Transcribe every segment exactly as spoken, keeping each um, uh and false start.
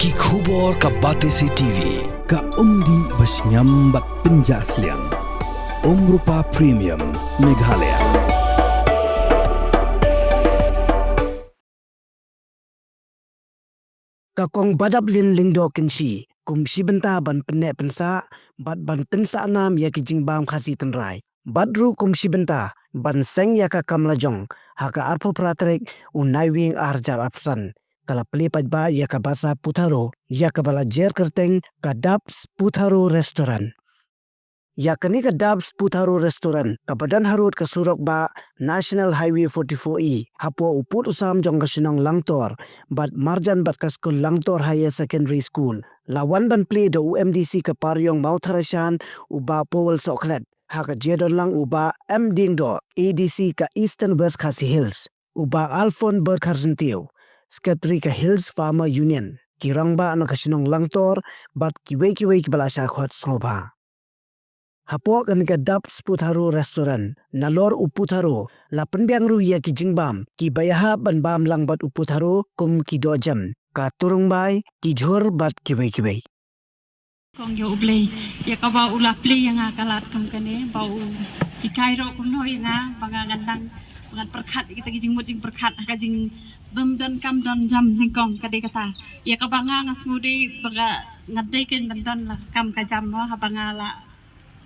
Ki khubor ka Batesi T V, ka umdih ba shngiam bad pynjah sliang. Umrupa Premium, Meghalaya. Ka Kong Badaplin Lyngdoh Kynshi kum shi bynta ban pynneh pynsah bad ban pynsah nam ïa ki jingbam Khasi tynrai bad ruh kum shi bynta ban seng ïa ka kam lajong ha ka arphew phra tarik u Naiwieng ar hajar arphew san, ka la plie paidbah ïa ka basa Putharo ïa kaba la jer kyrteng ka Dubs Putharo Restaurant. Ïa kane ka Dubs Putharo Restaurant kaba don harud ka surok bah National Highway forty-four E hapoh u pud u sam jong ka shnong Langtor bad marjan bad ka skul Langtor Higher Secondary School, la wan ban plie da u M D C ka Pariong Mawthadraishan u Bah Powell Sohkhlet, ha ka jingdon lang u Bah M Diengdoh, A D C ka Eastern West Khasi Hills, u Bah Alphon Borkharjyntiew, Secretary ka Hills Farmer Union, ki rangbah na ka shnong Langtor bad kiwei kiwei kiba la shah khot sngewbha. Hapoh kane ka Dubs Putharo Restaurant, nalor u Putharo la pynbiang ruh ïa ki jingbam kiba ïahap ban bam lang bad u Putharo kum ki dohjem, ka turungbai, ki jhur bad kiwei kiwei. Kong ïa U Blei ïa kaba u la plie ïa nga ka lad kum kane, ba u hikai ruh kumno ïa nga ba nga ngan dang, ba ngan pyrkhat ïa kita ki jingmut jingpyrkhat ha ka jing, don don kam don jam nyngkong. Ka dei kata ïa kaba nga nga sngewdei ba nga, nga dei keiñ ban don la kam ka jam mo haba nga la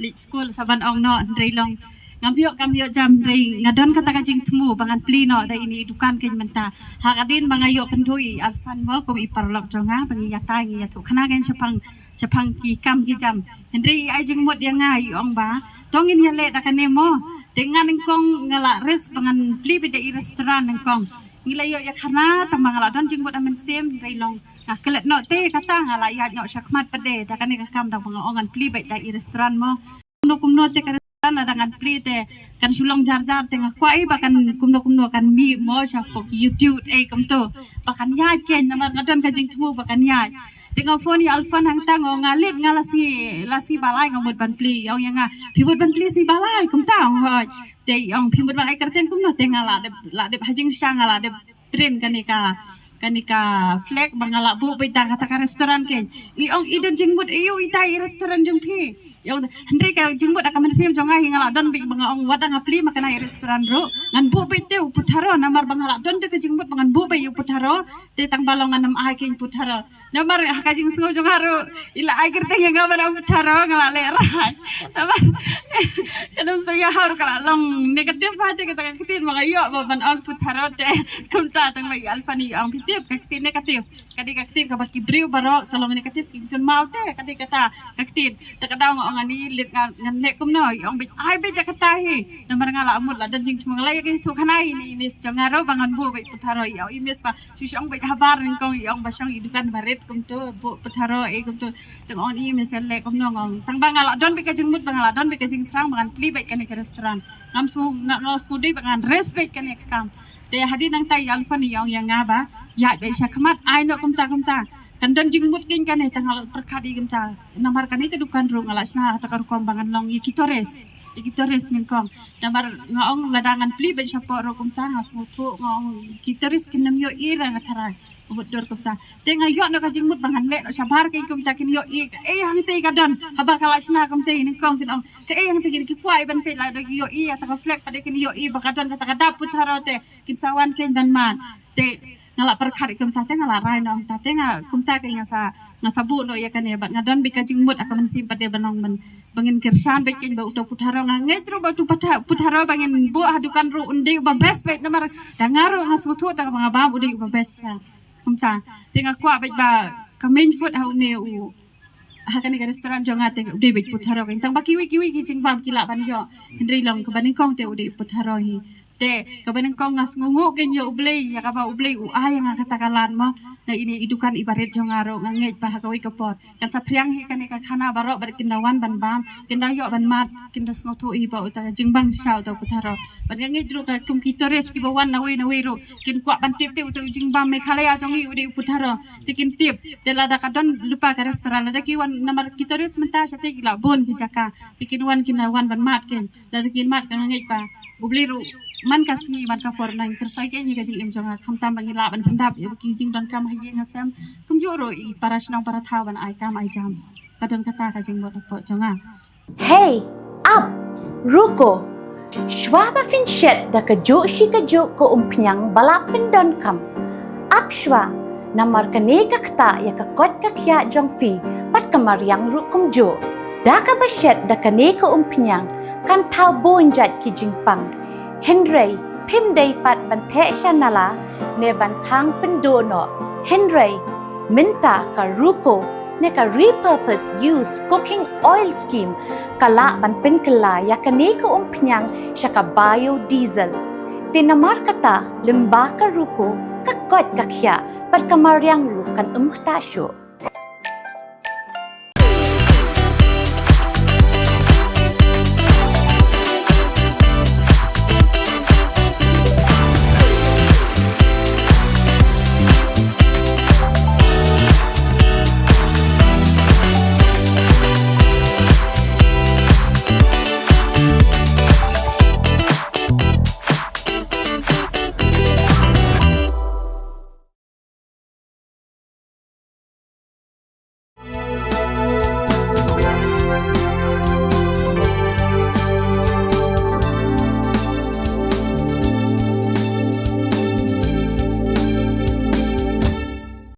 leit skul sa ban ong noh, hynrei long ngam ïoh kam ïoh jam, hynrei nga don kata ka jingthmu ba ngan plie noh da ine i dukan keiñ mynta. Ha ka dien ba nga ïoh kynduh i Alfan mo kum i paralok jong nga ba ngi ïatai ngi ïathuh khana keiñ shaphang, shaphang ki kam ki jam. Hynrei i ai jingmut ïa nga, i ong ba to ngin ïaleh da kane mo. Te nga nyngkong nga la risk ba ngan plie beit da i restaurant nyngkong. Ngi la ïoh ïa khana tang ba nga la don jingmut ha mynsiem, hynrei long nga klet noh te kata nga la ïaid noh shakhmat pat de da kane ka kam, da ba nga ong ngan plie beit da i restaurant mo. Kumno kumno te ka restaurant lada ngan plie te kan shu long jar jar, te nga kwah i ba kan kumno kumno kan mih mo shapoh ki YouTube ei kumto, ba kan ïaid keiñ, namar nga don ka jingthmu ba kan ïaid. Te nga phone ïa Alfan hangta, nga ong nga leit, nga la sngi, la sngi ba lai nga mut ban plie. I ong ïa nga phi mut ban plie sngi ba lai kumta? Ong hooid. Te i ong phi mut ban ai kyrteng kumno? Te nga la dep, la dep ha jingshisha nga la dep print kane ka, kane ka flag ba nga la buh beit da kata ka restaurant keiñ. I ong i don jingmut aïu ita i restaurant jong phi? I ong hynrei ka jingmut ha ka mynsiem jong nga hi nga la don beit ba nga ong wat da nga plie ma kane i restaurant ruh ngan buh beit te u Putharo, namar ba nga la don te ka jingmut ba ngan buh beit u Putharo. Te tang ba long ngan ym ai keiñ Putharo. Namar ha ka jingsngew jong nga ruh i la ai kyrteng ïa nga ban ong Putharo, nga la lehraiñ. Namar ka dang sngew ïa ha ruh ka la long negative ha te kata ka ktien ba nga ïoh ba ban ong Putharo te. Kumta tang ba i Alfan i ong phi tip ka ktien negative ka dei ka ktien kaba ki briew baroh ka long negative ki kynmaw te ka dei kata ka ktien. Te ka daw nga ong ani leit ngan, ngan leh kumno, i ong beit ai beit ïa kata hi. Namar nga la mut la don jingthmu, nga la ïa ka ïathuh khana hi ine i miss jong nga ruh ba ngan buh beit Putharo, i ong i miss ba shu shong beit habar nyngkong, i ong ba shong i dukan barit kumto, buh Putharo ei kumto. Te nga ong i miss leh kumno, nga ong tang ba nga la don beit ka jingmut ba nga la don beit ka jingthrang ba ngan plie beit kane ka restaurant. Ngam shu, nga, nga shu dei ba ngan risk beit kane ka kam. Te hadien nangta i Alfan i ong ïa nga ba ïaid beit shakhmat, ai noh kumta kumta. Kan don jingmut keiñ kane, tang nga la pyrkhat ïa kumta. Namar kane ka dukan ruh nga la shna ha kata ka rukom ba ngan long ïa ki tourist, ïa ki tourist nyngkong. Namar nga ong lada ngan plie beit shapoh ruh kumta nga sngewthuh, nga ong ki tourist kin ym ïohi re nga tharai. Ka mut dur kumta. Te nga ïoh noh ka jingmut ba ngan leh noh shabar keiñ kumta, kin ïohi kaei hangtei ka don. Haba ka la shna kumta nyngkong kin ong kaei hangtei, kin ki kwah ban peit lada ki ïohi ïa kata ka flag pat de kin ïohi ba ka don kata ka dap Putharo te kin sa wan keiñ ban mad. Te nga la pyrkhat kumta te nga la rai noh kumta te nga kumta keiñ nga sa, nga sa buh noh ïa kane bad nga don beit ka jingmut ha ka mynsiem pat de ba long ban, ba ngin kyrshan beit keiñ ba uto Putharo, nga ngeit ruh ba uto Putha-, Putharo ba ngin buh ha dukan ruh un dei uba best beit, namar da nga ruh nga sngewthuh tang ba nga bam u dei uba best sha. Kumta te nga kwah beit ba ka main food ha une u, ha kane ka restaurant jong nga te u dei beit Putharo keiñ, tang ba kiwei kiwei ki jingbam ki lah ban ïoh, hynrei long kaba nyngkong te u dei Putharo hi. Te kaba nyngkong nga sngewnguh keiñ ïa U Blei ïa kaba U Blei u ai ïa nga kata ka lad mo. Na ine i dukan iba rit jong nga ruh nga ngeit ba ha kawei ka por kan sa phriang hi kane ka khana baroh bad kin da wan ban bam, kin da ïoh ban mad, kin da sngewthuh hi ba uta ka jingbam sha uta u Putharo. Bad nga ngeit ruh ka kum ki tourist kiba wan nawei nawei ruh kin kwah ban tip te uta u jingbam Meghalaya jong ngi u dei u Putharo. Te kin tip te lada ka don lypa ka restaurant, lada ki wan, namar ki tourist mynta shatei ki la bun ki jaka. Te kin wan, kin da wan ban mad keiñ. Lada kin mad ka nga ngeit ba U Blei ruh Man ka sngi man ka por nang kyrsoi kein ïa ka jingim jong nga, khamtam ba ngi lah ban pyndap ïa ki jingdonkam ha ïing ha sem, kumjuh ruh ïa para shnong para thaw ban ai kam ai jam. Ka don kata ka jingmut hapoh jong nga. Hei, ap, ruko. Shuwa ba phin shet da kajuh shi kajuh ka umphniang ba lah pyndonkam, ap shuwa, namar kane ka ktah ïa ka koit ka khiah jong phi bad ka mariang ruh kumjuh. Da kaba shet da kane ka umphniang kan thaw bun jait ki jingpang. Hynrei phim dei pat ban theh sha nala ne ban thang pynduh noh. Hynrei mynta ka ruko ne ka repurpose use cooking oil scheme ka lah ban pynkylla ïa kane ka umphniang sha ka biodiesel. Te namar kata, lyngba ka ruko, ka koit ka khiah bad ka mariang ruh kan ym ktah shuh.